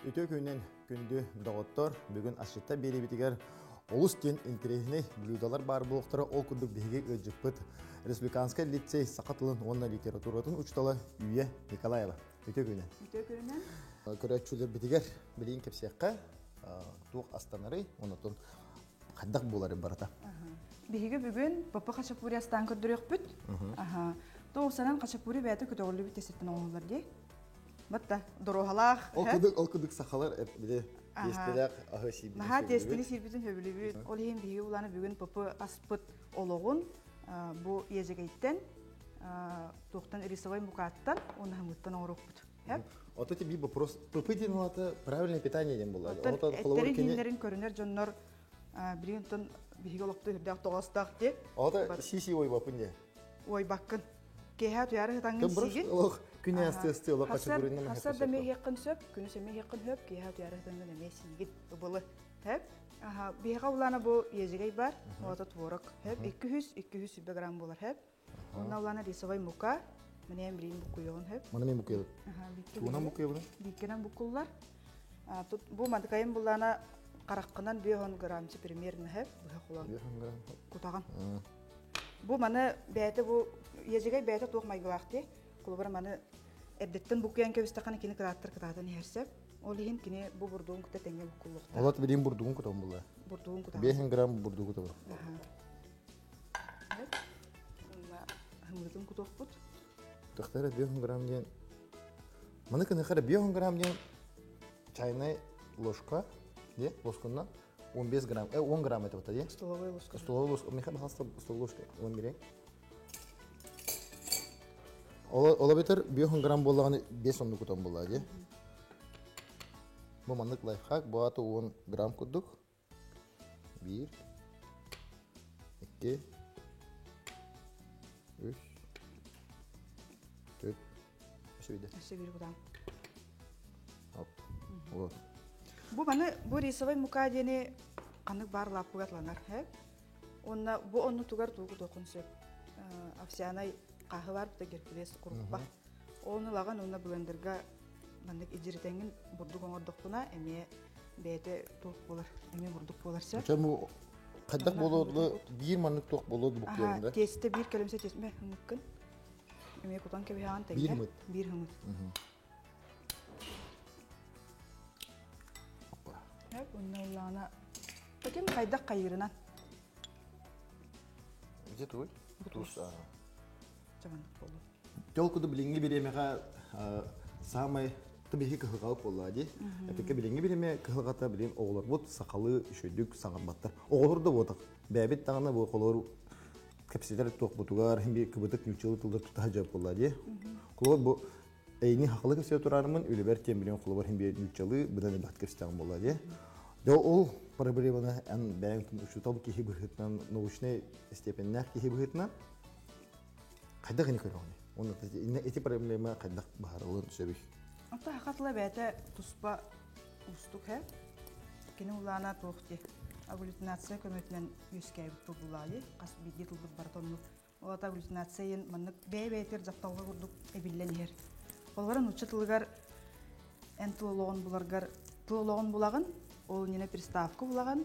Үтүө күнүнэн күндү доҕоттор, бүгүн асчытта биэриибитигэр олус диэн интэриэһинэй блюдалар баар буолуохтара. Ол курдук биһиги ыалдьыппыт Республиканскай лицей саха тылын уонна литературатын учуутала Үүйэ Николаева. Үтүө күнүнэн. Үтүө күнүнэн. Көрөөччүлэрбитигэр билигин кэпсиэххэ туох астанарый, онотон хайдах буоларын барыта. Биһиги бүгүн Папа хачапури астаан көрдөрүөхпүт. Аха. Тоҕусанан хачапури бэйэтэ көтөҕүллүбүт тесеттен оҥоһуллар дии. Батта доруоһалаах. Ол кудук ол кудук сахалар били тиэстэлээх аһы сиирбитин Наһаа тиэстэни сиирбитин сөбүлүүбүт. Ол иһин биһиги улаана бүгүн Папы аспыт олоҕун бу иэдьэгэйтэн туохтан рисовой мукааттан уонна хымыттан оҥоруохпут. Вот эти би вопрос. ПП диэн улаата правильное питание диэн буолла. Оттон эттерин көрүнэр дьоннор билигин оттон биһиги олохто үрдээх тоҕостоох дии. Ото си-си ойбаппын дии. Ойбаккын. Киэһэ туйаары сытаҥҥын сиигин. Олох күн астыасты олох хачапуринан Хасар да эмиэ сөп, күнүс эмиэ иһиэххин сөп, киэһэ туйаары сытаҥҥын эмиэ сиигин ыбылы. Хөп. Аха, биһиэхэ улаана бу езигэй бар, ота творог. Хөп, 200-200 грамм болар хөп. Онно улаана рисовой мука, Мне билин букуйуон хөп. Маны мен букуйабын. Тугунан букуйабын? Бииккинэн букуллар. Тут бу мадыкайын буллаана хараххынан 5 грамм примерно хөп быһа холон. 5 грамм. Кутаҕын. Бу маны бэйэтэ бу езигэй бэйэтэ туох майгылаах дии. Холобура маны эрдэттэн букуйан кэбистэххинэ кини кытааттар кытаатан иһэрсэп. Ол иһин кини бу бурдугун кытта тэҥҥэ буккуллуохтаах. Олат билин бурдугун кутан була. Бурдугун кутаҕын. 5 грамм бурдугу кутабын. Хымыытын кутуохпут. Тахтара 5 грамм диэн. Маны кыныхара 5 грамм диэн чайная ложка, де, ложканан 15 грамм, 10 грамм это вот, де? Столовая ложка. Столовая ложка. Миха бахаста столовая ложка. Он бере. Ола бетер 5 грамм боллағаны 5 онну кутан болла, де? Бу маннык лайфхак, бу аты 10 грамм курдук. 1 2 3 4 Өссө Өссө биир кутаан. Оп. Вот. Бу маны бу рисовой мука диэни ханнык баар лааппыга атланар. Онна бу оннутугар тугу кутуоххун сөп. Овсяной хааһы бар быта геркулес куруппа. Оны лаган уонна блендерга маннык идьиритеҥин бурдук оҥордохпуна эмиэ бэйэтэ туох буолар, эмиэ бурдук буолар сөп. Чэ бу хайдах буолуоду биир маннык туох буолуоду буккуйабын да? Тиэстэ биир кэлимсэ тиэстэ хымыккын. Эмиэ кутан кэбиһэҕин тэҥҥэ. Биир хымыт. Биир хымыт. Хөп, уонна улаана Таким хайдах хайырынан. Где твой? Туус. Чаманнык буолуо. Тел куду билиҥҥи бириэмэҕэ саамай биһи кыһылҕалык буолла дии. Эпикэ билиҥҥи бириэмэ кыһылҕата билин оҕолорбут сахалыы үчүгдүк саҥарбаттар. Оҕолор да буотах. Бэйэбит даҕаны бу оҕолор кэпсэтэр туохпутугар хим бир кыбытык нууччалыы тыллар тутаһа дьап буолла дии. Холобур бу эйини хахалы кэпсэтэ турарымын үлэбэр тиэн билин холобур хим бир нууччалыы быдан элбэхтик кэпсэтэҕим буолла дии. Дьэ ол проблеманы эн бэйэҥ учуутал киһи быһыытынан научнай степеннээх киһи быһыытынан хайдах ини көрөҕүнүй? Уонна ити проблема хайдах быһаарыллыан сөбүй? Ата хатла бэйэтэ туспа уустук һэ. Кини улаана туох дии агглютинация көмөтүнэн үөскээбит тыл булаайы. Хас биирдии тылбыт барыта оннук. Ол ата агглютинация диэн маннык бэйэ-бэйэтигэр дьахталга курдук эбиллэн иһэр. Олорон нуучча тылыгар эн тыл олоҕун буларгар тыл олоҕун булаҕын, ол иннинэ приставка булаҕын,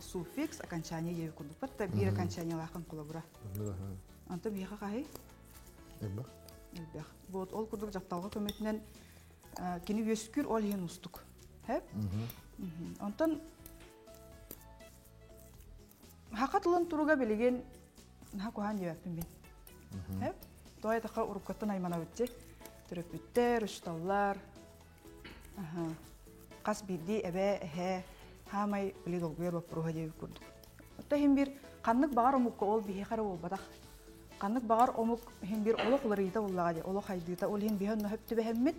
суффикс, окончание диэби курдук. Батта биир окончаниелаахын холобура. Онтон биһиэхэ хаһый? Элбэх. Элбэх. Вот ол курдук дьахталга көмөтүнэн кини үөскүүр ол иһин устук. Хэп? Онтон хака тылын туруга билигин наһаа куһаан диэбэппин мин. Хэп? Тоҕо таха уруккаттан айманабытчы. Төрөппүттэр, учууталлар, хас биирдии эбээ, эһээ хаамай били долгуйар боппуруоһа диэбит курдук. Оттон иһин биир ханнык баҕар омукка ол биһиэхэ эрэ буолбатах. Ханнык баҕар омук иһин биир олох уларыйыыта буоллаҕа дии, олох хайдыыта. Ол иһин биһи онно сөп түбэһэммит,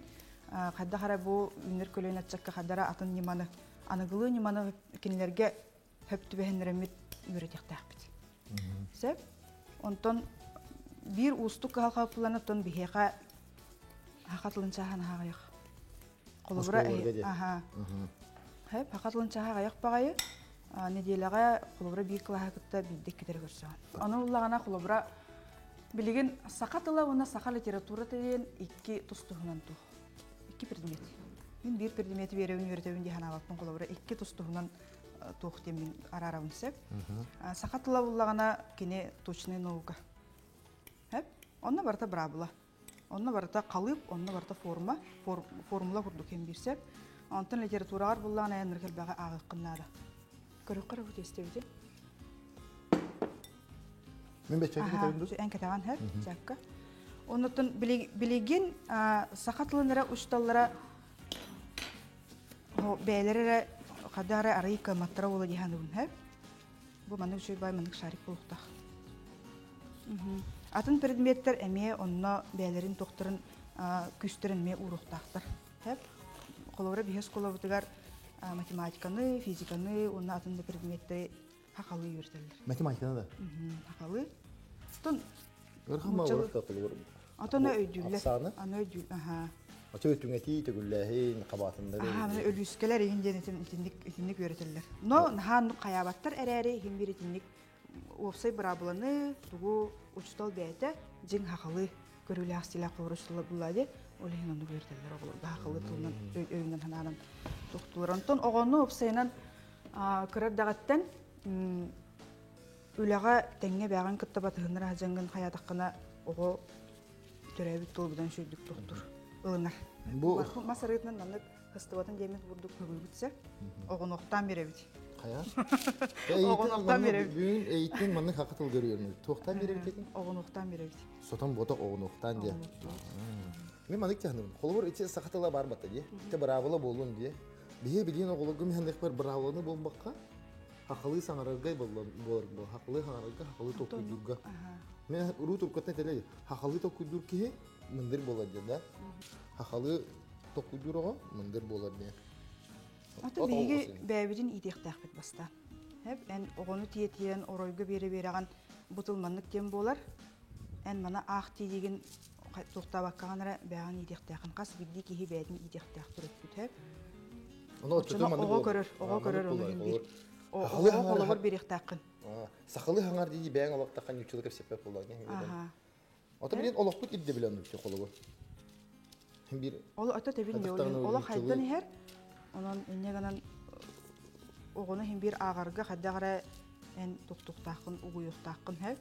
хайдах эрэ бу үүнэр көлүөнэ ыччакка хайдах эрэ атын ньыманы, аныгылыы ньыманы кинилэргэ сөп түбэһиннэрэммит үөрэтиэхтээхпит. Сөп? Онтон биир уустук кыһалҕа булан оттон биһиэхэ саха тылын чааһын аҕыйах. Холобура, аха. Хэп, саха тылын чааһа аҕыйах баҕайы. Нэдиэлэҕэ холобура биир кылааһы кытта биирдэ иккитэ эрэ көрсөҕүн. Ону ыллаҕына холобура билигин саха тыла уонна саха литературата диэн икки тус-туһунан туох. Икки предмет. Мин биир предмети биэрэбин үөрэтэбин дии санаабаппын холобура икки тус-туһунан туох диэн араарабын сөп. Саха тыла буллаҕына кини точный наука. Хөп? Онно барыта быраабыла. Онно барыта халыып, онно барыта форма, формула курдук кэм биир сөп. Онтон литератураҕар буллаҕына эн элбэҕи ааҕыаххын наада. Көрүөххэ эрэ бу тиэстэбитин. Мин бэччэки кэтэбин дуу? Эн кэтэҕин һэр, чаакка. Оннуттан билигин саха тылын эрэ учууталлара бэйэлэрэ эрэ хада эрэ арый кыамматтара буола дии саныыбын һэ. Бу маннык үчүгэй баай маннык шарик буолуохтаах. Атын предметтэр эмиэ онно бэйэлэрин туохтарын күүстэрин эмиэ ууруохтаахтар. Һэп. Холобура биһи оскуолабытыгар математиканы, физиканы уонна атын да предметтэри хахалыы үөрэтэллэр. Математиканы да? Хахалыы. Оттон Ырхама урукка холобур. Отон өйдүүллэр. Аны өйдүүл. Аха. Ача түҥэтии төгүллээһин хабаатыннары. Аха, маны өлүүскэлэр иһин диэн итинник итинник үөрэтэллэр. Но наһаа хайаабаттар эрээри иһин биир итинник уопсай быраабыланы тугу учутал бэйэтэ дьиҥ хахалыы көрүүлээх стилээх холобур учуталлар буллаа дии. Ол иһин оннук үөрэтэллэр оҕолорго хахалыы тылынан өйүнэн санаанан тохтуулар. Онтон оҕону уопсайынан кыра эрдэҕиттэн үлэҕэ тэҥҥэ бэҕин кытта батыһыннар аһдьаҥҥын хайаатаххына оҕо төрөөбүт тылбытын үчүгдүк тохтур ылынар. Бу мас арыытынан маннык хыстыбатын диэммит бурдук көбүлбүт сэ оҕонуохтаан биэрэбит. Хайа? Оҕонуохтаан биэрэбит. Бүгүн эйиттин маннык хакы тыл көрүөрүн. Туохтаан биэрэбит этин? Оҕонуохтаан биэрэбит. Сотон боток оҕонуохтаан диэ. Мен маннык тяхныбын. Холобур ити саха тыла бар батта дии. Ити быраабыла буолун дии. Биһи билиин оҕолорго миһэннэхпэр быраабыланы буолбакка хахалыы саҥарарга буолар бу хахалыы саҥарарга хахалыы толкуйдуурга мен уруу туркаттан этэлэй хахалыы толкуйдуур киһи мындыр буолар диэн да хахалыы толкуйдуур оҕо мындыр буолар диэн Аты биһиги бэйэбитин иитиэхтээхпит бастаан. Хэп эн оҕону тиэтиэн оройго биэрэ-биэрэҕин бу тыл маннык диэн буолар. Эн маны аах тиийигин туохтаабаккаҕын эрэ бэйэҕин иитиэхтээххин. Хас биирдии киһи бэйэтин иитиэхтээх төрөппүт. Хэп. Оҕо көрөр, оҕо көрөр ону иһин биир. Оҕо холобур биэриэхтээххин. Сахалыы хаҥар дии бэйэҥ олохтохха ньуччулуу кэпсэппэт буоллаҕа. Ото билин олохпут ирдэбилэ оннук холобур. Биир Ол ото тэбин олох хайдан иһэр. Онон инньэ гынан оҕону иһин биир ааҕарга хайдах эрэ эн туктуктааххын угуйуохтааххын һэ.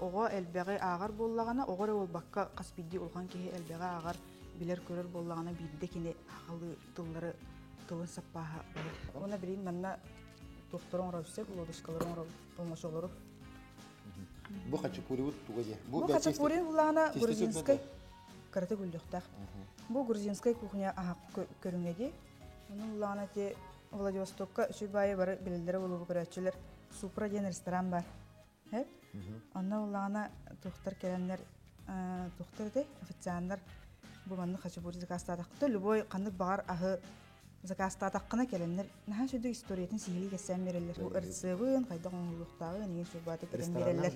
Оҕо элбэҕи ааҕар буоллаҕына, оҕо эрэ буолбакка хас биирдии улахан киһи элбэҕи ааҕар, билэр-көрөр буоллаҕына биирдэ кини сахалыы тыллары тылын саппааһа ылар. Уонна билигин манна туохтары оҥоробут сөп, лодочкалары оҥоробут, оҥочолору. Бу хачапурибут туга дии? Бу хачапури буллаҕына грузинскай кыратык үллүөхтээх. Бу грузинскай кухня аһа көрүҥэ дии. Ону буллаҕына ти Владивостокка үчүгэй баайы бары билэллэрэ буолуо көрөөччүлэр Супра диэн ресторан бар. Онно буллаҕына туохтар кэлэннэр туохтар этэй официаннар бу маннык хачапури заказтаатаххыта любой ханнык баҕар аһы заказтаатаххына кэлэннэр наһаа сүдү историятын сиһилии кэпсээн биэрэллэр. Бу ырцыбын хайдах оҥоһуллуохтааҕын игин сүрбааты кэтэн биэрэллэр.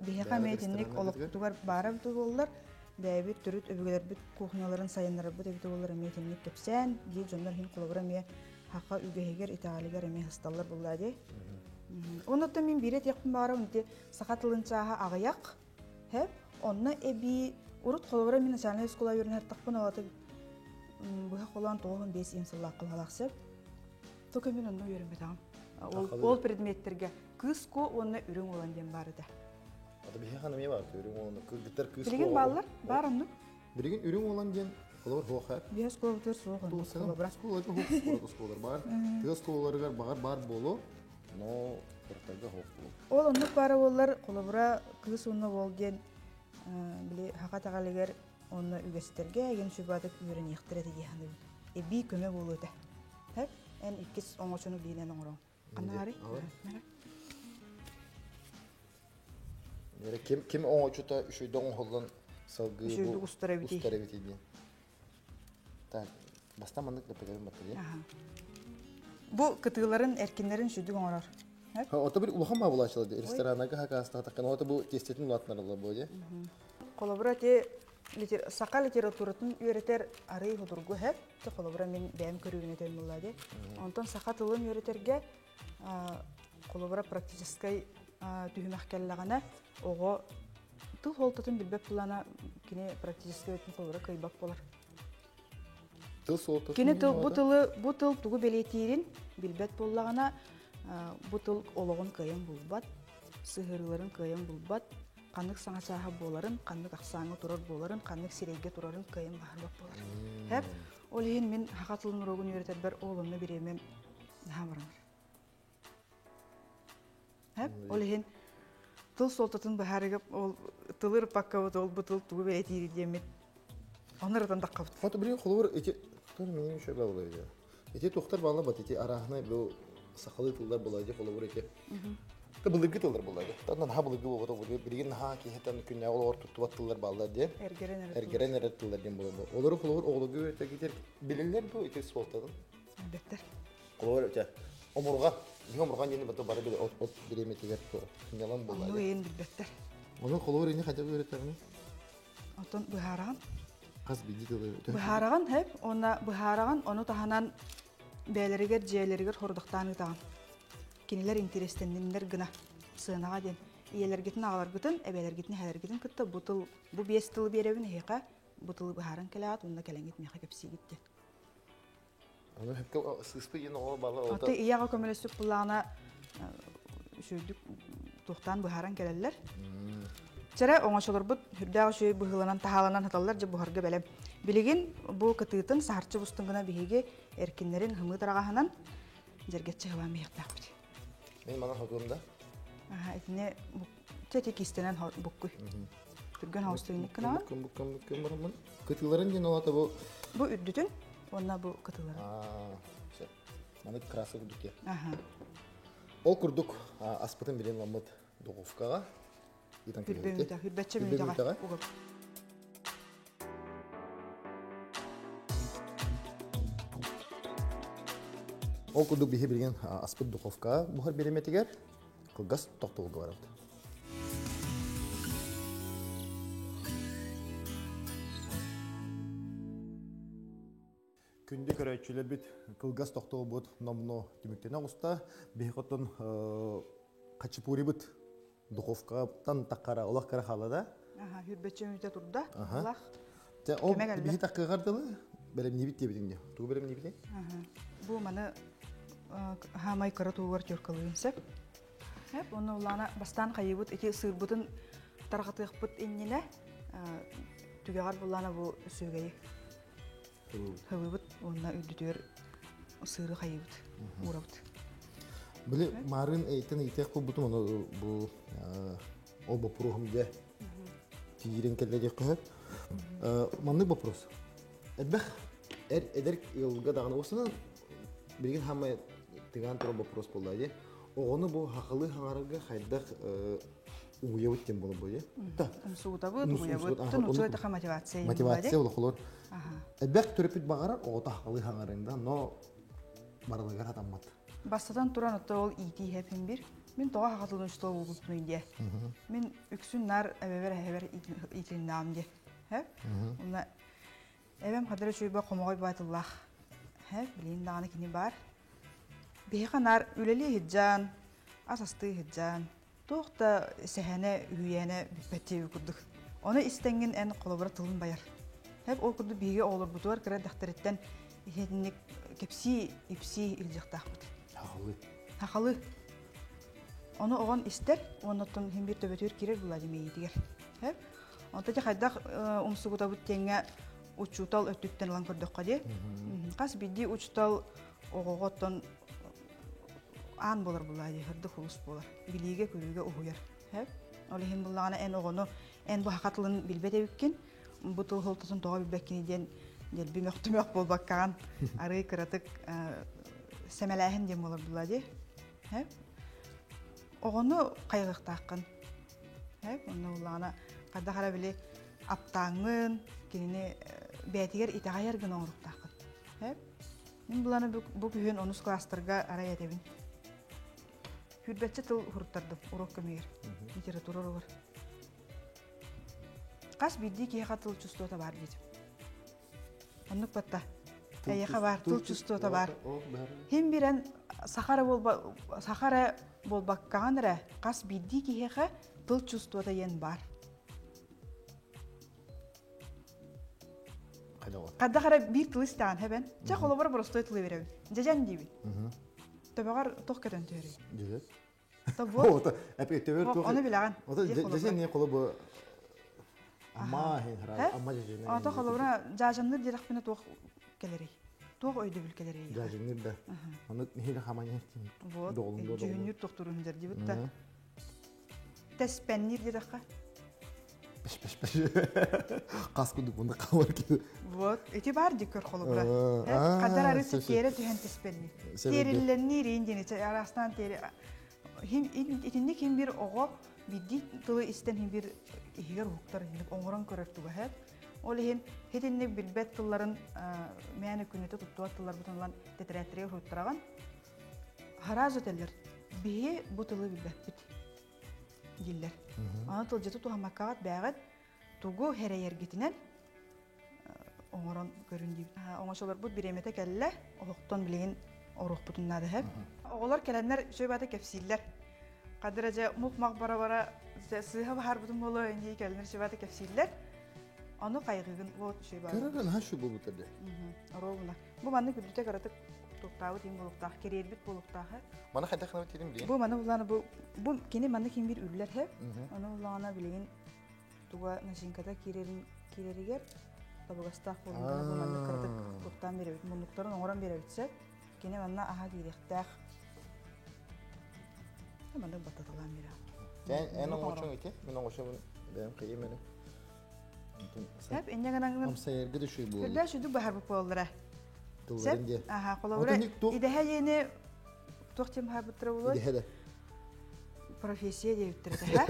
Биһиэхэ эмиэ итинник олохпутугар баара эбитэ буоллар, бэйэбит төрүт өбүгэлэрбит кухняларын сайыннарарбыт эбитэ буоллар эмиэ итинник кэпсээн, дии дьоннор иһин холобура эмиэ хаха үгэһигэр, итэҕэлигэр эмиэ сысталлар буоллаа дии. Оннуттан мин биир этиэхпин баҕарабын ити саха тылын чааһа аҕыйах, һэ онно эбии урут холобура мин начальнай оскуола үөрэнэртахпын олата быһа холоон 95 иэн сыллаах кылалаах сөп. Только мин онно үөрэммэтэҕим. Ол, ол предметтэргэ кыыс куо уонна үрүҥ уолан диэн баар этэ. Ата биһиэхэ эмиэ баар үрүҥ уолан кыргыттар кыыс Билигин бааллар, баар оннук. Билигин үрүҥ уолан диэн холобур суох Биһи оскуолабытыгар суох оннук холобура. Оскуолага суох оскуолалар баар. Тыа оскуолаларыгар баҕар баар буолуо, но кыраттарга суох буолуо. Ол оннук баара буоллар, холобура кыыс уонна уол диэн били хаха итэҕэлигэр уонна үгэстэргэ эгин сүбаатык үөрэниэхтэрэ этэ дии саныыбын. Эбии көмө буолуо этэ. Хэп, эн иккис оҥочону биинэн оҥороҥ. Ханна Ким ким оҥочута үчүгэй оҥоһуллан салгыы Үчүгэйдик устар эбитий. Устар эбитий диэн. Так, бастаан маннык лэппэтэбин баттыйа. Бу кытыыларын, эркиннэрин сүдүк оҥорор. Ото бир улахан баабылаачылар ресторанага хакаастаатаххына ото бу тиэстэтин улаатынарылар буо дии. Холобура ти саха литературатын үөрэтэр арый худургу хэп холобура мин бэйэм көрүүбүн этэн буолла дии. Онтон саха тылын үөрэтэргэ холобура практическай түһүмэх кэллэҕинэ оҕо тыл суолтатын билбэт буоллаҕына кини практическай өттүн холобура кыайбат буолар. Тыл суолтатын Кини тыл бу тылы бу тыл тугу бэлиэтиирин билбэт буоллаҕына, бу тыл олоҕун кыайан булбат, сыһыарыыларын кыайан булбат, ханнык саҥа чааһа буоларын, ханнык ахсааҥҥа турар буоларын, ханнык сирэйгэ турарын кыайан баһарбат буолар. Хэп, ол иһин мин саха тылын уруогун үөрэтэрбэр ол онно бириэмэм наһаа баранар. Хэп, ол иһин тыл суолтатын быһаарыга ол тылы ырыппаккабыт ол бу тыл тугу бэлиэтиир диэммит ону ырытан таххабыт. Хото билин холобур ити тор миҥин үчүгэй баллайда. Ити туохтар балла бат ити арааһынай бу сахалыы тыллар балайдьа холобур ити. Та былыргы тыллар баллайдьа. Тан наһаа былыргы буолбата бу билигин наһаа киһитэн күннээҕи олоҕор туттубат тыллар баллар диэн. Эргэрэн эрэр. Эргэрэн эрэр тыллар диэн буолар. Олору холобур оҕолорго үөрэтэргитер билэллэр бу ити суолтатын. Билбэттэр. Холобур ити омурҕа биһи омурҕа диэн бата бары били от от бириэмэтигэр сынньалаҥ буолла. Ону иһин билбэттэр. Ону холобур ини хотя бы үөрэтэҕин. Оттон быһаараҕын. Хас биирдии тылы Быһаараҕын хэп уонна быһаараҕын ону таһынан бэйэлэригэр дьиэлэригэр хордохтоон ыытаҕын. Кинилэр интириэстэнниннэр гына сыанаҕа диэн ийэлэргитин аҕаларгытын эбэлэргитин эһэлэргитин кытта бу тыл бу биэс тылы биэрэбин эһиэхэ бу тылы быһааран кэлээт уонна кэлэҥҥит миэхэ кэпсиигит диэн. Аны сөпкө сыыспыт диэн оҕо бала Аты ийэҕэ көмөлөспүт буллаҕына үчүгэйдик туохтаан быһааран кэлэллэр. Чэрэ оҥочолорбут үрдээх үчүгэй быһыыланан таһааланан сыталлар дьэ буһарга бэлэм. Билигин бу кытыытын саһарчы бустун гына биһиги эркиннэрин хымыы тараҕаһынан дьэргэччи хылаан биһиэхтээхпит. Мин мана хотуом да? Аха, итини чэ кистэнэн буккуй. Түргэн хаустуйник гынаҕын. Буккун буккун буккун бараммын. Кытыыларын диэн олата бу Бу үрдүтүн уонна бу кытыыларын. Сөп. Маны красок курдук диye. Аха. Ол курдук аспытын билин ламмыт духовкаҕа итан Хүрбэ хүрбэччэ мүнүүтэҕэ угап. Ол курдук биһи билигин аспыт духовкаҕа буһар бириэмэтигэр кылгас тохтобулга барабыт. Күндү көрөөччүлэрбит кылгас тохтобулбут номнуо түмүктэнэ оҕуста. Биһи хотон хачапурибыт духовкаттан таххара олох кыра хаалла да. Аха, хүрбэччэ мүнүүтэ турда. Олох. Те ол биһи таккыгар дылы бэлэмниибит диэбитиҥ дии. Тугу бэлэмниибитий? Бу маны хаамай кыра туугар теркалыын сөп. Сөп, онно улаана бастаан хайыбыт ити сыырбытын тарҕатыахпыт иннинэ түгэҕэр буллаана бу сүөгэйи хылыбыт уонна үрдүтүгэр сыыры хайыбыт уурабыт. Били марын эйтен ыйтыах буолбутум ону бу ол боппуруоһум дьэ тиийирэн кэллэ диэххэ сөп. Маннык вопрос. Элбэх эр эдэр ыалга даҕаны уосанан билигин хаамай тыгаан турар вопрос буолла дии. Оҕону бу хахалы хаҥарарга хайдах угуйабыт диэн буолар буолуо. Да. Умсугутабыт, угуйабыт. Тун таха мотивация. Мотивация олохолор. Элбэх төрөппүт баҕарар оҕото хахалы хаҥарында, но барылыгар хатаммат. Бастатан туран отто ол иитии хэпин бир. Мин тоҕо хахатылын что болбуппунуй диэ. Мин үксүн нар эбэбэр эһэбэр иитилиннаам диэ. Хэп. Онна эбэм хадара үчүгэй хомоҕой баатыллаах. Хэп, билин даҕаны кини бар. Биһиэхэ наар үлэлии сылдьан, ас астыы сылдьан, туох да сэһэнэ, үһүйээнэ бүппэт диэбит курдук. Ону истэҥҥин эн холобура тылын байар. Хэп ол курдук биһиги оҕолорбутугар кыра эрдэхтэриттэн иһитинник кэпсии, ипсии илдьиэхтаахпыт. Хахалы. Хахалы. Ону оҕон истэр, уонна оттон иһин биир төбөтүгэр киирэр Владимир Хэп. Онто дьэ хайдах умсугутабыт диэҥҥэ учуутал өттүттэн ылан көрдөххө дии. Хас биирдии учуутал оҕоҕо оттон аан буолар булаа дии, ырдык хулус буолар. Билиигэ, көрүүгэ уһуйар. Ол иһин буллаҕына эн оҕону эн бу саха тылын билбэт эбиккин, бу тыл холтотун тоҕо билбэккиний диэн дэлби мөхтүмэх буолбаккаҕын арыы кыратык сэмэлээһин диэн буолар булаа дии. Оҕону хайҕыахтааххын. Онно буллаҕына хайдах эрэ били аптааҥҥын, кинини бэйэтигэр итэҕэйэр гына оҥоруохтааххын. Мин буланы бу күһүн онус класстарга арай этэбин. Хүрбэтчэ тыл уһуруттардым уруок көмүгэр, литература уругар. Хас биирдии киһиэхэ тыл чувствота баар диэтим. Оннук батта. Эйиэхэ баар, тыл чувствота баар. Хим бирэн сахара болба сахара болбаккаҕын эрэ хас биирдии киһиэхэ тыл чувствота диэн баар. Хайдах эрэ биир тылы истэҕин хэбэн. Чэ холобура боростуой тылы биэрэбин. Дьэдьэн диибин. Төбөҕөр туох көтөн түһэрий? Дьэдьэн. Вот. Опять төбөр туох. Ону билэҕин. Ото дьэдьэн не холобу Амма амма дьэдьэн. Ото холобура дьаажанныр диэтэхпинэ туох кэлэрий? Туох өйдөбүл кэлэрий? Дьаажанныр да. Аны нэһилэ хаманьа. Вот. Дьүһүннүүр тохтурун дэр дибит да. Тэспэнниир диэтэххэ. Пеш пеш пеш. Хас курдук мунда хаалар киһи. Вот, ити баар ди көр холобура. Хадар арысы тиэрэ түһэн тэспэнниир. Тиэриллэнниир иин диэни араастаан тиэрэ итинник хим бир оҕо биирдии тылы истэн хим бир иһигэр уһуктар инник оҥорон көрөр туга һэп. Ол иһин хитинник билбэт тылларын мээнэ күнүтэ туттубат тылларбытын ылан тэтэрээттэригэр уһуттараҕын. Харааз этэллэр. Биһи бу тылы билбэппит. дииллэр. Аны тылдьыты туһаммаккаҕыт бээҕит тугу эрэйэргитинэн оҥорон көрүн диибит. Оҥочолорбут бириэмэтэ кэллэ, оһохтон билигин оруохпутун наада иһэр. Оҕолор кэлэннэр үчүгэй баата кэпсииллэр. Хадыра дьэ мух-мах бара-бара сыыһа баһаарбытым буолуо инии кэлэннэр үчүгэй баата кэпсииллэр. Ону хайҕыгын вот үчүгэй баата. Көрөрө наһаа үчүгэй буолбута дии. Оруобуна. Бу маннык үрдүтэ кыратык туохтаабыт иһин буолуохтаах, кэриэрбит буолуохтаах. Маны хайдах гына тиэрим билигин? Бу маны буллаана бу бу кини маннык иһин биир үллэр һэ. Ону буллаҕына билигин туга начинката киирэрин киирэригэр табыгастаах буолун гына бу маннык кыратык туохтаан биэрэбит, муннуктарын оҥорон биэрэбит сөп. Кини манна аһа киириэхтээх. Маннык баттаталаан биэрэ. Эн оҥочоҥ ити, мин оҥочобун бэйэм кыйым эрэ. Сөп, инньэ гынан Амсайарга да үчүгэй буолла. Күллэ сүдүк баһарбыт буоллара. Тылларын диэ. Аха, холобура идэһэ диэни туох диэн баһарбыттара буолуой? Идэһэ да. Профессия диэбиттэр этэ, ха?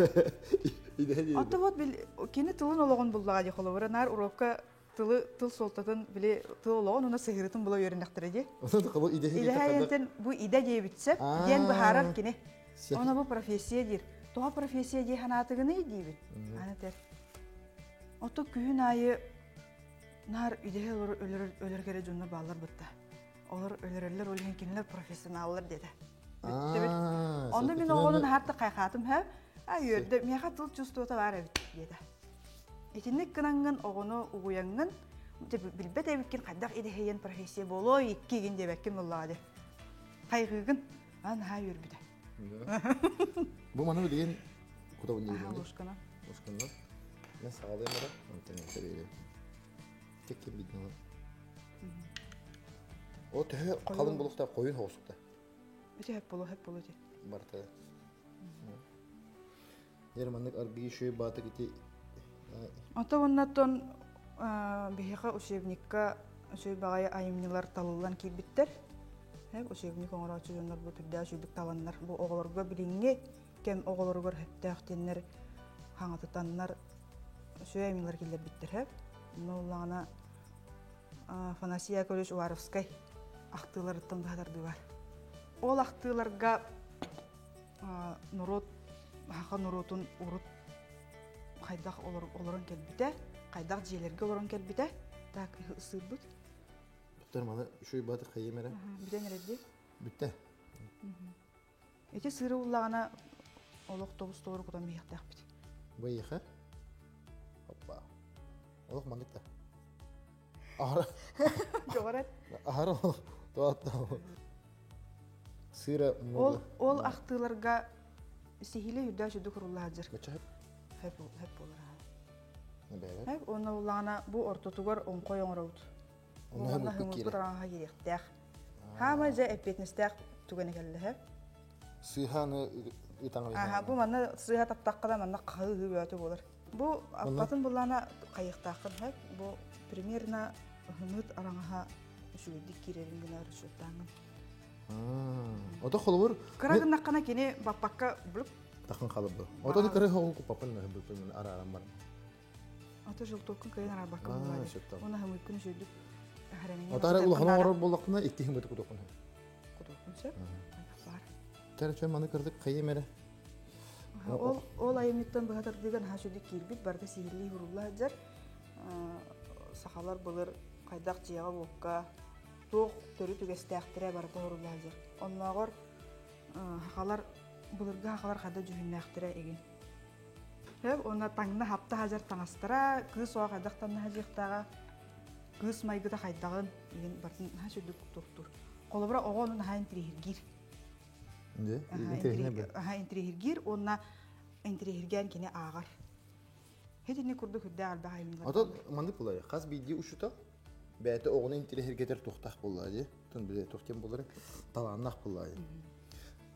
Идэһэ диэбит. Ото вот кини тылын олоҕун буллаҕа дии холобура наар урокка тылы тыл суолтатын били тыл олоҕун уонна сыһыырытын була үөрэннэхтэрэ дии. Идэһэ диэн бу идэ диэбит сөп диэн быһаарар кини. Ону бу профессия диир. Тоҕо профессия дии санаатыгыный диибит. Аны этэр. Ото күһүн аайы наар идэһэ өлөр өлөр кэрэ дьоннор бааллар бытта. Олор өлөрөллөр, ол иһин кинилэр профессионаллар диэтэ. Бүттүбүт. Онно мин оҕонун харта хайхаатым һэ. А үөрдэ, миэхэ тыл чувствота баар эбит диэтэ. Итинник гынаңҥын оҕону угуйаҥҥын билбэт эбиккин хайдах идэһийэн профессия буолуой иккигин диэбэккин буоллаҕа дии. Хайҕыыгын. А наһаа үөрбүтэ. Бу маны билигин кутабын диибин. Ложкана. Ложкана. Мен саҕалыам эрэ, онтон эбиэри. Теккин биднала. О төһө халыҥ булуохтаах хойун хоҕусукта. Ити хөп болу, хөп болу ити. Барта. Дьэр маннык аргыы шөй баатык ити Ото оннотон биһиэхэ учебникка үчүгэй баҕайы айымньылар талыллан киирбиттэр. Учебник оҥорооччу дьоннор бу түрдээх үчүгдүк таланнар бу оҕолорго билиҥҥи кэм оҕолоругар сөптөөх диэннэр хаҥатытаннар үчүгэй айымньылар киллэрбиттэр сөп. Онно улаҕана Афанасий Яковлевич Уваровскай ахтыыларыттан быһатардыы бар. Ол ахтыыларга норуот саха норуотун урут хайдах олорон кэлбитэ, хайдах дьиэлэргэ олорон кэлбитэ так ысыырбыт. Доктор маны үчүгэй баатыр хайым эрэ. Бүтэн эрэр дии. Бүттэ. Ити сыыры уллаҕына олох тобус толору кутан биһиэхтээхпит. Быйыха. Оппа. Олох маннык да. Аһара. Говорят. Аһара туатта. Сыыра Ол ол ахтыыларга сиһилии үрдээх үрдүк курулла сылдьар. Бачча Хөп хөп буолар. Хөп уонна улаана бу ортотугар оҥхой оҥоробут. Онно хымыппыт араҥаһа киириэхтээх. Хаама дьэ эппиэтинэстээх түгэнэ кэллэ хөп. Сыыһаны ытаҥалыһа. Аха, бу манна сыыһа таптахха да манна хаһыы бөөтө буолар. Бу аппатын буллаана хайыахтааххын хөп. Бу примерно хымыт араҥаһа үчүгэйдик киирэрин гына расчеттааҥҥын. Ото холобур Кыра гыннаххына кини баппакка блук тахын халыбы. Ото кыра хоҕу куппаппын быппын арааран бар. Ото желтоккун кыайан араарбакка буллаады. Уна хымыккын үчүгдүк Отара улахан оҥорор буоллаххына икки хымыты кутуоххун. Кутуоххун сөп. Бар. Чэ маны кырдык хайым эрэ. Ол ол айымньыттан быһа тардыыга наһаа үчүгдүк киирбит, барыта сиһилии хурулла сылдьар. Сахалар былыр хайдах дьиэҕэ-уокка туох төрүт үгэстээхтэрэ барыта хурулла сылдьар. Оннооҕор сахалар былыргы сахалар хайдах дьүһүннээхтэрэ игин. Уонна таҥна хапта сылдьар таҥастара, кыыс оҕо хайдах таҥна сылдьыахтааҕа. Кыыс майгыта хайдаҕын игин бартын наһаа сүрдүк туохтуур. Холобура оҕо ону наһаа интириэһиргиир. Аха интириэһиргиир уонна интириэһиргээн кини ааҕар. Хитини курдук үрдээх элбэх айымньылар. Ото маннык булар. Хас биирдии учуутал бэйэтэ оҕону интириэһиргэтэр туохтаах буоллаа дии. Тун биле туох диэн буоларын талааннаах буоллаа дии.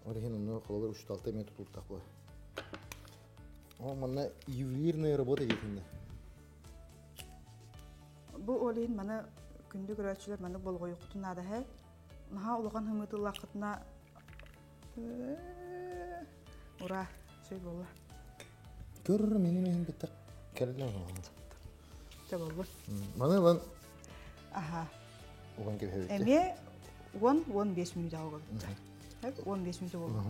Ол иһин онно холобур учууталта эмиэ тутултах буолар. О, манна ювелирная работа диэтиннэ. Бу ол иһин маны күндү көрөөччүлэр маннык болҕойуоххутун наада һэ. Наһаа улахан хымыытыллаххытына ура, сөй буолла. Көр мени мehen кытта кэллэ. Чэ боллу. Маны ылан Аха. уган кэбиһэбит. Эмиэ 10-15 мүнүүтэ оҕобут. 15 мүнүүтэ буолла.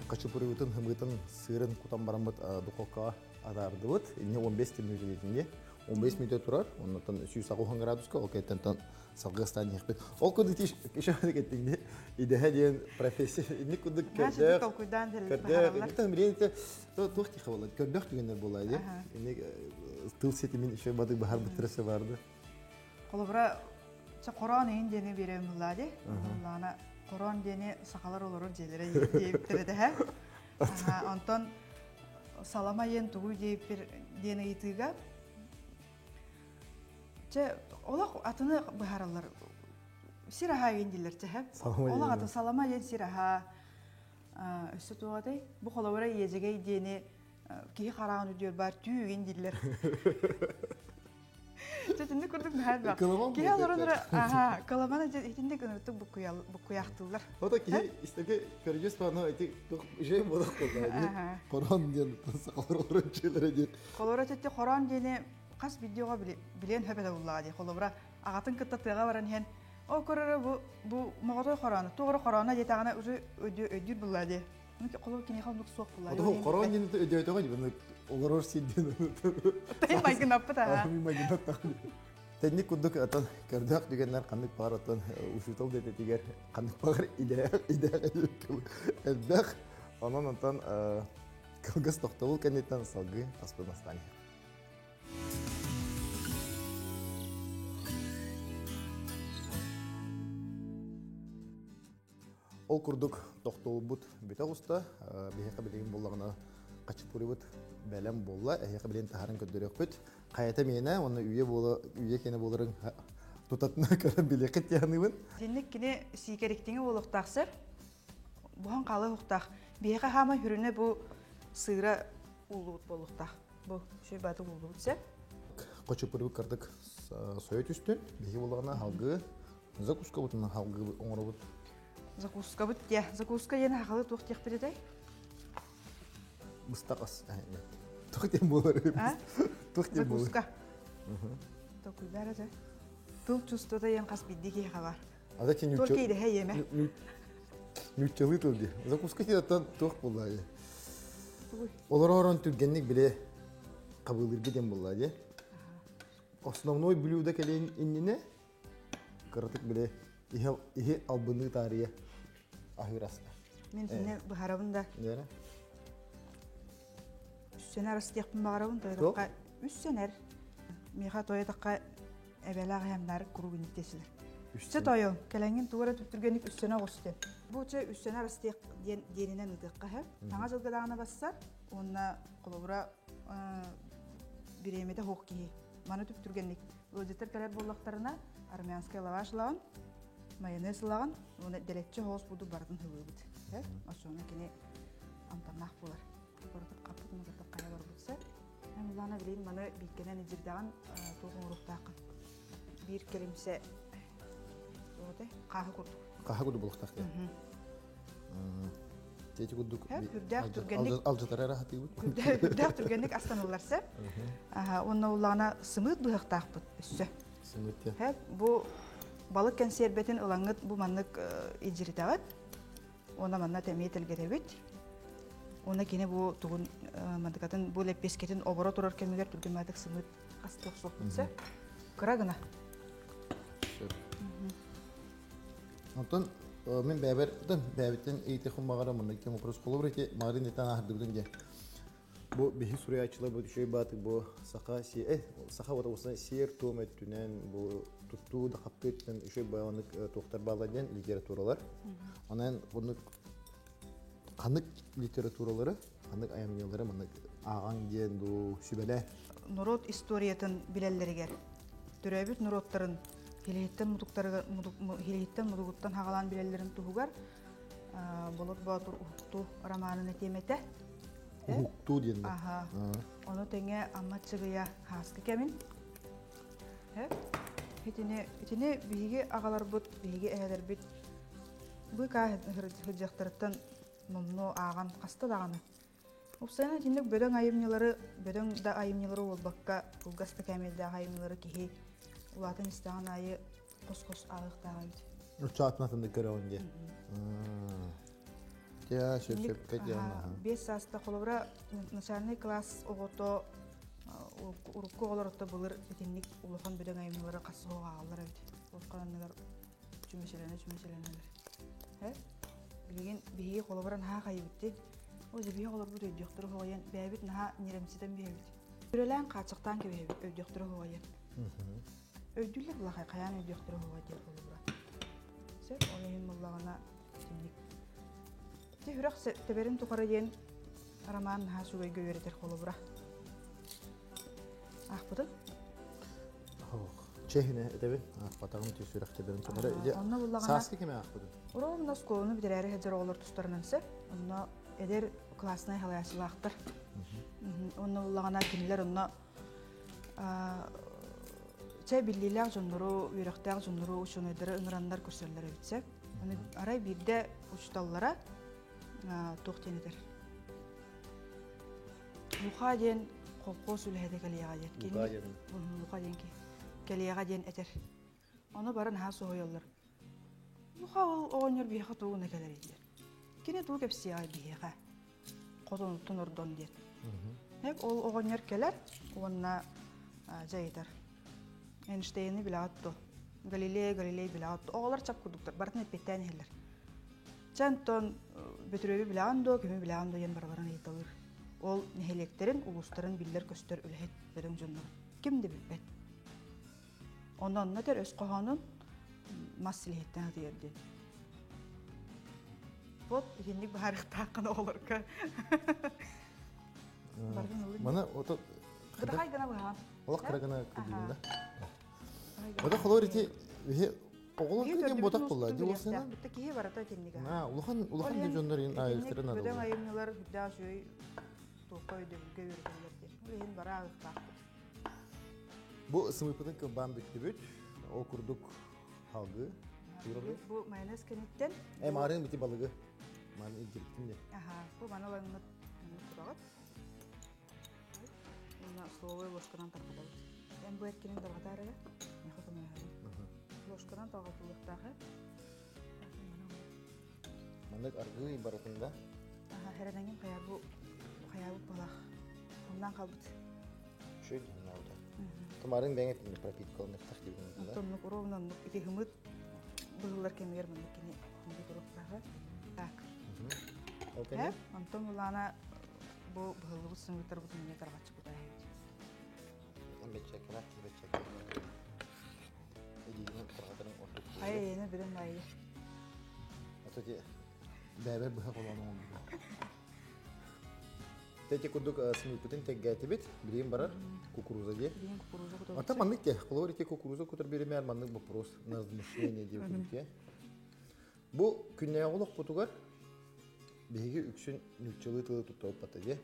Хачапурибытын, хымыытын, сыырын кутан бараммыт духовкаҕа атаардыбыт. Инне 15 мүнүүтэ диэтинге. 15 мүнүүтэ турар. Оннуттан 180 градуска, ол кэнниттэн салгыы астаан иһиэхпит. Ол курдук ишэ кеттиҥни идэһэ диэн профессия инник курдук көрдөөх толкуйдаан көрдөөх инниктэн билиэн туох тиха буолла көрдөөх түгэннэр буолла дии инник тыл ситимин еще бадык баһар быттырасы барды. Холобура хороон иһин диэни биэрэн буллаа дии. Лаана хороон диэни сахалар олорор дьиэлэрэ диэбиттэрэ дэһэ. Онтон салама иэн тугуй диэбиппир диэн ыйытыыга Чэ, олох атыны быһаараллар. Сир аһа диэн дииллэр чэ. Олох аты салама диэн сир аһа. Өссө туох этэй? Бу холобура иэдьэгэй диэни киһи хараҕын үрдүгэр баар түүгүн дииллэр. Чэ, итинник курдук наһаа элбэх. Киһи олорон эрэ, аха, кыламан итинник ыныртык буккуйаахтыыллар. Ото киһи истэгэ көрүдьүс баана ити жей буолах буолла. Хорон диэн сахалар олорон дьиэлэрэ диэн. Холобура өтөттө хорон диэни хас видеоҕа билиэн хөп этэ буллаҕа дии. Холобура, аҕатын кытта тыаҕа баран иһэн, ол көрөрө бу бу моҕотой хороону, туох эрэ хорооно диэтэҕинэ уже өйдүүр буллаа дии. Холобур киниэхэ оннук суох буллаа. Ото хороон диэн өйдөөтөҕө дии, олорор сирдин. Тайын майгынаппыт аха. Майгынаппыт. Тэнник курдук атын көрдөөх түгэннэр ханнык баҕар оттон учуутал дэтэтигэр ханнык баҕар идээх идээх элбэх. Онон онтон кылгас тохтобул кэнниттэн салгыы аспын астаан Ол курдук тохтобулбут бүтэ оҕуста. Биһиэхэ билигин буоллаҕына хачапурибыт бэлэм буолла. Эһиэхэ билигин таһарын көрдөрүөхпүт. Хайата миэнэ уонна үйэ буола үйэ киэнэ буоларын тутатына көрөн билиэххит диэханыыбын. Итинник кини сиикэриктиҥи буолуохтаах сэр. Буһан хаалыахтаах. Биһиэхэ хаамай хүрүнэ бу сыыра ууллубут буолуохтаах. Бу үчүгэй бааты ууллубут сэр. Хачапурибыт кырдык сойо түстүн. Биһиги буоллаҕына халгыы закускабытын халгыы оҥоробут. Закускабыт диэ. Закуска диэн хахалы туох диэхпит этэй? Быстах ас. Туох диэн буолар? Туох диэн буолар? Закуска. Токуйдар этэ. Тыл чувствота диэн хас биирдии киһиэхэ бар. Ада кини Только идэһэ иэмэ. Ньуччалыы тыл дии. Закуска диэн туох буолла дии. Олоророн түргэнник биле қабылырга диэн буолла дии. Основной блюдо кэлин иннинэ кыратык биле иһи албыныы таарыйа аһыыр аста. Мин сине быһарабын да. Нere? Үссэнэр астиэхпин баҕарабын тойотохха үссэнэр. Миэхэ тойотохха эбэлээх эһэмнэр куруук инниттиэсилэр. Үссэ тойо, кэлэҥҥин тугу эрэ түптүргэнник үссэнэ оҕус диэн. Бу чэ үссэнэр астиэх диэн диэнинэн ытыахха һэ. Таҥа дьылга даҕаны бассар уонна холобура бириэмэтэ суох киһи. Маны түптүргэнник ыалдьыттар кэлэр буоллахтарына армянскай лаваш ылаҕын, майонез ылаҕын уонна дэлэччи соҕус бурдук барытын ылыыбыт. Оччоҕуна кини амтаннаах буолар. Барытын хаппытын кытта хайа барбыт сөп. Эн улаана билигин маны бииккэнэн илдьирдэҕин туох оҥоруохтааххын. Биир кэлимсэ хааһы курдук. Хааһы курдук буолуохтаах диэн. Тети курдук Үрдээх түргэнник алдьатар эрэ хатыыбыт. Үрдээх түргэнник астаныллар сөп. Уонна улаана сымыыт быһахтаахпыт өссө. Сымыыт диэн. Бу балык кэнсиэрбэтин ылаҥҥыт бу маннык илдьиритэҕит. Уонна манна тэмиэ тэлгэтэбит. Уонна кини бу тугун мандыкатын бу лэппиэскэтин оборо турар кэмигэр түргэн сымыыт астыах суохпут сөп. Кыра гына. Сөп. Онтон Мин бэйэбэр бэйэбиттэн ыйытыахпын баҕарар маннык диэн вопрос. Холобур ити маарыын этэн аһардыбытын диэн. Бу биһи суруйааччылар бу үчүгэй баатык бу саха саха уотабысынан сиэр-туом өттүнэн бу туттуу да хаптыы өттүнэн үчүгэй баҕанык туохтар бааллар диэн литературалар. Онон оннук ханнык литературалары, ханнык айымньылары маннык ааҕаҥ диэн бу сүбэлээ. Норуот историятын билэллэригэр төрөөбүт норуоттарын хилиһиттэн мутуктарыгар хилиһиттэн мутугуттан хаҕалаан билэллэрин туһугар Болот Боотур Уһуктуу романын этиэм этэ. Уһуктуу диэн. Аха. Ону тэҥэ Амма Чыгыйа Хааскы кэмин. Итини, итини биһиги аҕаларбыт, биһиги эһэлэрбит быыкаа сылдьыахтарыттан номнуо ааҕан хаста даҕаны. Уопсайынан итинник бөдөҥ айымньылары, бөдөҥ да айымньылары буолбакка, кылгас да кээмэйдээх айымньылары киһи улаатан истэҕин аайы хос-хос ааҕыахтаах эбит. Учаатына тыннык көрөҕүн диye. Тя сөп-сөпкө диэн. 5 сааста холобура начальный класс оҕото урукку оҕолорутта былыр итинник улахан бөдөҥ айымньылары хас оҕо ааҕаллар эбит. Улаханныгар чүмэчилэнэ чүмэчилэнэлэр. Э? Билигин биһиги холобура наһаа хайыбытти. Ол биһиги оҕолорбут өйдүөхтэрэ хоҕойон бэйэбит наһаа ньирэмситэн биһэбит. Үрэлээн хааччахтаан кэбиһэбит өйдүөхтэрэ хоҕойон. Өйдүүллэр булахай хайаан өйдүөхтэрэ хоҕой диэн холобура. Сөп, ол иһин буллаҕына итинник. Ити үрэх тэбэрин тухары диэн роман наһаа үчүгэйгэ үөрэтэр холобура. Аахпытын? Чэһинэ этэбин, аахпатаҕым түс сүрэх тэбэрин тухары. Онно буллаҕына Сааскы кэми аахпытын? Ровно оскуоланы бүтэрээри сылдьар оҕолор тустарынан сөп. Онно эдэр класснай халайааччылаахтар. Онно буллаҕына кинилэр онно чэ биллиилээх дьоннору, үөрэхтээх дьоннору, учуонайдары ыҥыраннар көрсөллөр эбит сөп. Аны арай биирдэ учууталлара туох диэн этэр? Луха диэн колхоз үлэһитэ кэлиэҕэ диэн. Лука диэн. Луха диэн кэлиэҕэ диэн этэр. Ону бары наһаа соһуйаллар. Луха ол оҕонньор биһиэхэ тугуна кэлэр диэн. Кини тугу кэпсиэҕэй биһиэхэ? Хотонуттан ордон диэн. Ол оҕонньор кэлэр уонна дьайытар. Эйнштейни билэҕит дуо? Галилей, Галилей билэҕит дуо? Оҕолор чап курдуктар, барытын эппиэттээн иһэллэр. Чэ, онтон Бөтүрүөбү билэҕин дуо, көмү билэҕин дуо диэн барыларын ыйыталыыр. Ол нэһилиэктэрин, улуустарын биллэр-көстөр үлэһит бөдөҥ дьоннорун ким да билбэт. Онно онно этэр өс хоһоонун мас силиһиттэн ытыйар диэн. Вот итинник быһаарыахтааххын оҕолорго. Маны ото Бытахай гына быһаан. Олох кыра гына кырдыгын да. Ота холор ити биһи оҕолор кырдьан ботах буолла. Ди уосына. Битте киһи барата итинник. На, улахан улахан да дьоннор ин айылтырын надо. Бөдөҥ айымньылар үрдээх үчүгэй туохха өйдөбүлгэ үөрэтэллэр диэн. Ол иһин бара ааҕыахтаахпыт. Бу сымыппытын кылбаан бүттүбүт. Ол курдук халгы. Бу майонез кэнниттэн. Э, маарыын бити балыгы. Маны илдьириттим де. Аха, бу маны ылаҥмыт тураҕыт. Уонна столовой ложканан тарҕатабыт. Эн бу эркинин тарҕатаар эрэ. Миэхэ көмөлөһөбүн. Ложканан тарҕатыллыахтаах ээ. Маннык аргыый барытын да. Аха, хэрэнэҥин хайаабы хайаабыт балах. Оннан хаалбыт. Үчүгэй дьоннообута. Тумарын бэйэҥ этиҥ пропиткаланыахтаах диэбин да. Оннук ровно оннук ити хымыт быһыллар кэмигэр маннык кини хымыты туруохтааҕа. Так. Ол кэннэ? Онтон улаана бу быһыллыбыт сымыыттарбытын эмиэ тарҕаччы кутаайабыт. Бэччэккэлээх бэччэккэлээх. Илиинэн тарҕатарын ордук. Хайа эйэни билэн баайы. Ото ти бэбэр быһа холоон оҥорбут. Тэти курдук сымыыппытын тэггээтибит. Билигин барар кукуруза дии. Билигин кукуруза кутабыт. Ата маннык те, холобур ити кукуруза кутар биримээр маннык вопрос на размышление диэбит те. Бу күннээҕи олохпутугар биһиги үксүн нууччалыы тылы туттабыт дии.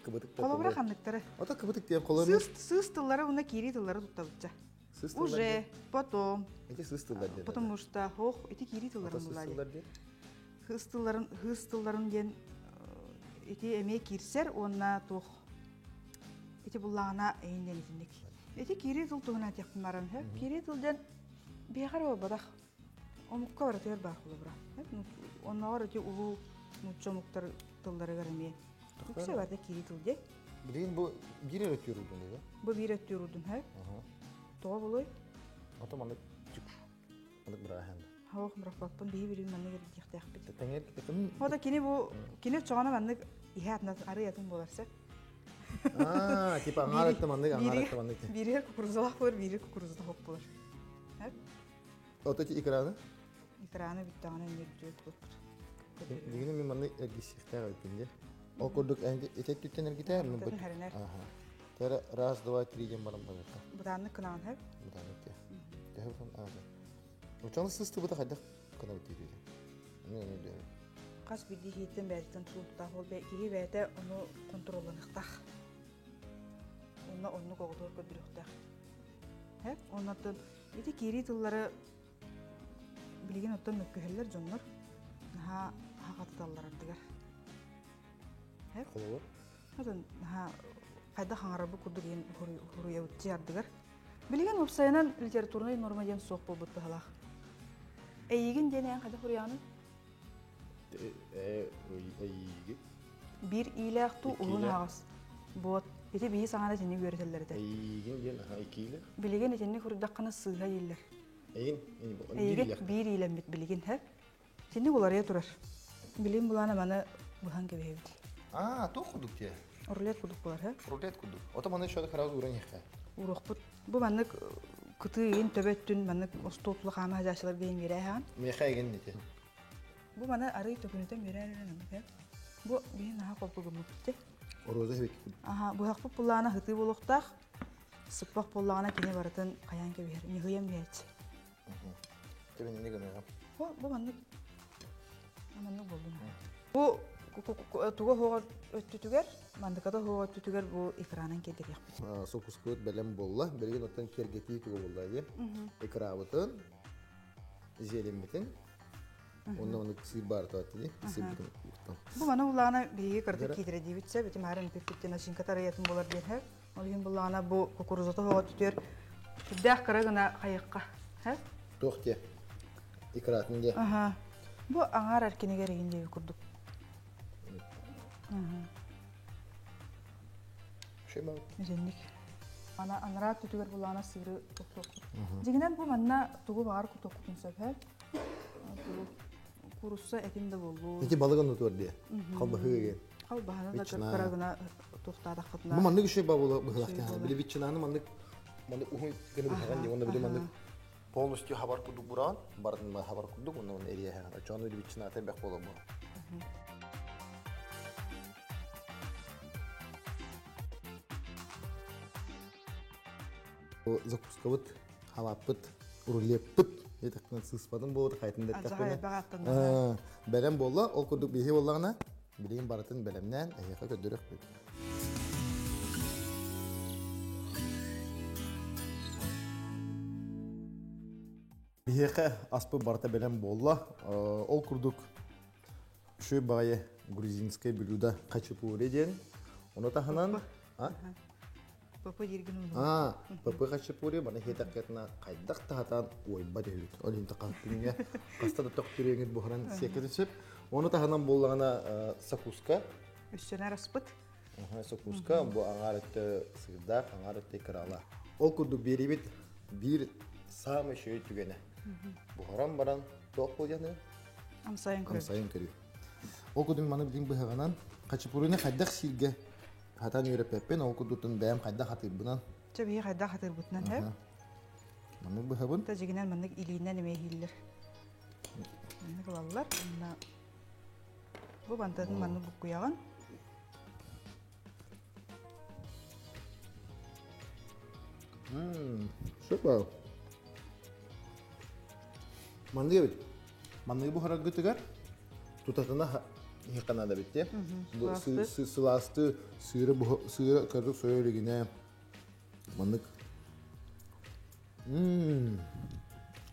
Кыбытык Холобура ханныктары? Ото кыбытык диэн холобура. Сыыс, сыыс тыллары уонна киирии тыллары туттабытча. Сыыс тыллар Уже, потом, Эти сыыс тыллар диэн. потому что, ох, ити киирии тылларын Ото сыыс булла тыллар диэн. Хыыс тылларын, хыыс тылларын диэн ити эмиэ киирсэр уонна туох ити буллаҕына эйин диэн итинник. Ити киирии тыл туһунан этиэхпин баран, киирии тыл диэн биһиэхэ эрэ буолбатах. Омукка барытыгар баар холобура. Оннооҕор ити улуу нуучча омуктар тылларыгар эмиэ үксэ барыта киирии тыл диэн. Билигин бу биир эрэ өттүгэр урдун да? Бу биир өттүгэр урдун, хэ? Тоҕо булуй? Ото маннык маннык бырааһын. Хоох бырахпаппын биһи билим маннык эрдиэхтээхпит. Тэҥэр кытын. Ота кини бу кини чоҕоно маннык иһэ атына арый атын буолар сөп. Аа, типа аҥаар өттө маннык, аҥаар өттө маннык. Бииригэр кукурузалаах буолар, бииригэр кукурузата хоп буолар. Ото ити экраны? Экраны бүттэҕинэ ньирдьүө туппут. Билигин мен маннык эргиссиэхтээх эбиппин дии. Ол курдук ити өттүттэн эргитээр мин бут. Аха. Тара раз, два, три диэн баран барыта. Бытааннык кынаан хэп. Бытааннык тиэ. Төһө бутан аата. Учан сыстыбыта хайдах кынабыт диир. Мен оны өйдөөбүт. Хас биирдии киһиттэн бэйэтиттэн тутулуктаах ол киһи бэйэтэ ону контролланыахтаах. Онно оннук оҕотугар көрдөрүөхтээх. Хэп. Оннортон ити киирии тыллары билигин оттон мөккүһэллэр дьоннор наһаа хахатыталлар ардыгар. Хэп. Холобур? Отон наһаа хайдах хаҥарарбыт курдук иһин хуруйабыт ардыгар. Билигин уопсайынан литературнай норма диэн суох буолбут быһалаах. Эйигин диэн эн хайдах хуруйаҕыный? Эйиги. Биир иилээх туу уһун аһаҕас. Буот. Ити биһи саҥана итинник үөрэтэллэр этэ. Эйигин диэн аха иккиилээх. Билигин итинник хуруйдаххына сыыһа дииллэр. Эйигин Эйигин биир иилэммит билигин һэ. Итинник уларыйа турар. Билим булаана маны быһан кэбиһэбит. Аа, туох курдук дии? Рулет курдук буолар, һэ? Рулет курдук. Ото маны еще сразу ууран иһэххэ. Уруохпут. Бу маннык кытыы иин төбө өттүн маннык остуол тула хаама садьааччылар биһин биэрээһэҕин. Миэхэ эгин ити. Бу маны арый төкүнүтэн биэрээр һэ. Бу биһин наһаа холкугуммут. Роза хибик. Аха, быһахпыт буллаана хытыы буолуохтаах. Сыппах буоллаҕына кини барытын хайаан кэбиһэр, ньыһыйан биһээччи. Тэбинни гыныаҕым. Бу, бу маннык маннык буоллун. Бу туга хоҕор өттүтүгэр, мандыката хоҕор өттүтүгэр бу экранын киэргэтиэхпит. Сокускут бэлэм буолла. Билигин оттон киэргэтии туга буолла дии. Экрабытын, зеленмитин, онно ону сыыр баар туатты дии. Сыырбытын уктан. Бу маны улаана биһиги кырдык киитирэ диибитсэ, битим арын пиппиттен начинка тарыйатын болар диэн һэ. Ол иһин буллаҕына бу кукурузата хоҕо түтүөр сүрдээх кыра гына хайыахха. Һэ? Туох диэ? Икратын диэ. Аха. Бу аҥаар эркинигэр игин диэби курдук. Итинник. Ана анараа түтүгэр булаана сыыры туттуохпут. Дьиҥинэн бу манна тугу баҕар кутуохпутун сөп һэ? Тугу курусса этин да буоллун. Ити балыгын утуор диэ. Халбаһыы ген. Халбаһаны да кыра гына туохтаатаххытына. Бу маннык үчүгэй бабыла быһылахтаах. Били ветчинаны маннык маннык уһун гына быһаҕан дии уонна били маннык полностью хабар курдук бураан барын хабар курдук уонна уонна эриэһэҕин. Оччоҕуна били ветчината элбэх буолар бу. Закускабыт, халааппыт, рулеппыт диэтэхпинэ сыыспатым буолуо хайтын дэттэхпинэ бэлэм буолла. Ол курдук биһи буоллаҕына билигин барытын бэлэмнээн эһиэхэ көрдөрүөхпүт. Биһиэхэ аспыт барыта бэлэм буолла. Ол курдук үчүгэй баҕайы грузинское блюдо хачапури диэн. Ону таһынан ПП дииргин умнубут. Аа, ПП хачапури маны хиэтэххитинэ хайдах таһатаан уойбат үһүбүт. Ол иһин күҥҥэ хаста да төхтүрүөҥүт буһаран сиэккитин сөп. Ону таһынан буоллаҕына сакуска. Өссөнөр аспыт. Сакуска бу аҥаар өттө сыырдаах, аҥаар өттө кыраала. Ол курдук биэрибит биир саамай үчүгэй түгэнэ. Буһаран баран туох буолуохтааный? Амсайын көрүү. Амсайын көрүү. Ол курдук маны билин быһаҕынан хачапурины хайдах сииргэ хатан үөрэппэппин, ол курдуктун бэйэм хайдах хатыырбынан. Чэ биһи хайдах хатыырбытынан һэ? Маннык быһабын. Та дьигинэн маннык илиинэн эмиэ иһиллэр. Маннык ылаллар. Уонна бу бантатын маннык буккуйаҕын. Супер. Маннык эбит. Манныгы буһараргытыгар тутатына иһиэххэ наада эбит дии. Сылаасты сыыры сыыра кырдык сойо илигинэ маннык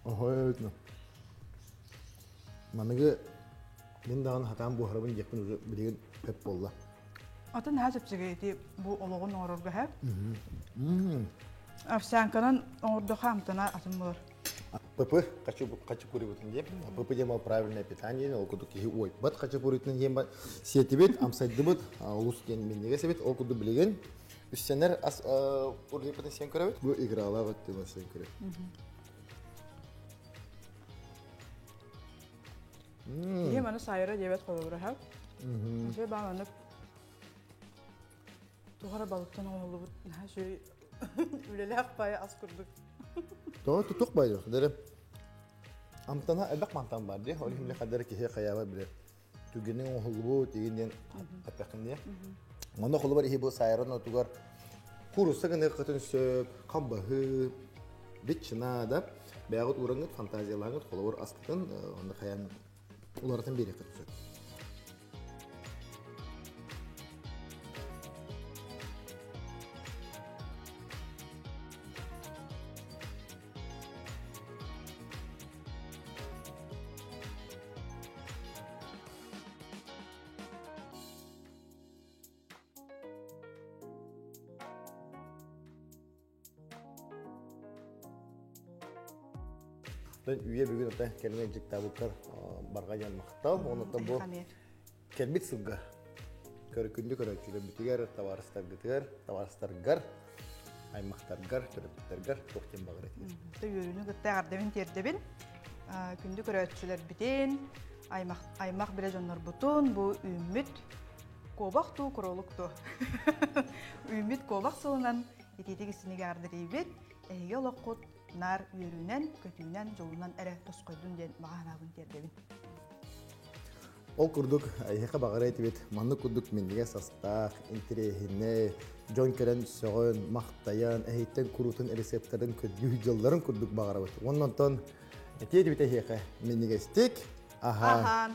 Оһой Маныгы мин даҕаны хатаан буһарабын диэхпин уже билигин өп буолла. Атын наһаа чэпчэки ити бу олоҕун оҥорорго һэ. Овсянканан оҥордохо амтана атын буолар. ПП хачапурибытын диэн. ПП диэн правильное питание, ол курдук киһи уойбат хачапуритын диэн сиэтибит, амсайдыбыт, олус диэн минньигэс эбит, ол курдук билигин үссэнэр ас урдиппытын сиэн көрөбүт. Бу игралаах өттүн сиэн көрөбүт. Киһи маны сайра диэбэт холобура Үчүгэй баа маннык туох эрэ балыктан оҥоһуллубут наһаа үчүгэй үлэлээх баайы ас курдук. Тоҕо тутук баайы дэрэ амтана элбэх мантан бар дии. Ол иһин хадары киһи хайаба билэр. Түгэни оҥоһуллубут игин диэн эппэххин дии. Онно холобур иһи бу сайран отугар курусса гыныаххытын сөп, хамбаһы, ветчина да бэйэҕит уураҥҥыт, фантазиялааҥҥыт холобур аскытын онно хайаан уларытан биэриэххит сөп. Үйэ бүгүн ата кэлин дьыктаабыккар барҕа диэн махтал. Онуттан бу кэлбит сылга көрүкүндү көрөөччүлэрбитигэр, табаарыстаргытыгар, табаарыстаргар, аймахтаргар, төрөппүттэргэр туох диэн баҕар этиҥ? Үөрүүнү кытта эҕэрдэбин тиэрдэбин. Күндү көрөөччүлэрбитин, аймах аймах билэ дьоннорбутун бу үүммүт куобах туу, кролик туу. Үүммүт куобах сылынан итиитик истинигэ эҕэрдэлиибит. Эһиги олоххут наар үөрүүнэн, көтүүнэн, дьолунан эрэ тосхойдун диэн баҕа санаабын тиэрдэбин. Ол курдук, эһиэхэ баҕара этибит, маннык курдук минньигэс астаах, интэриэһинэй, дьон кэлэн сөҕөн, махтайан, эһиттэн куруутун рецептарын көрдүү дьылларын курдук баҕарабыт. Уонна онтон этиэ этибит эһиэхэ минньигэстик, аһаан. Аһаан.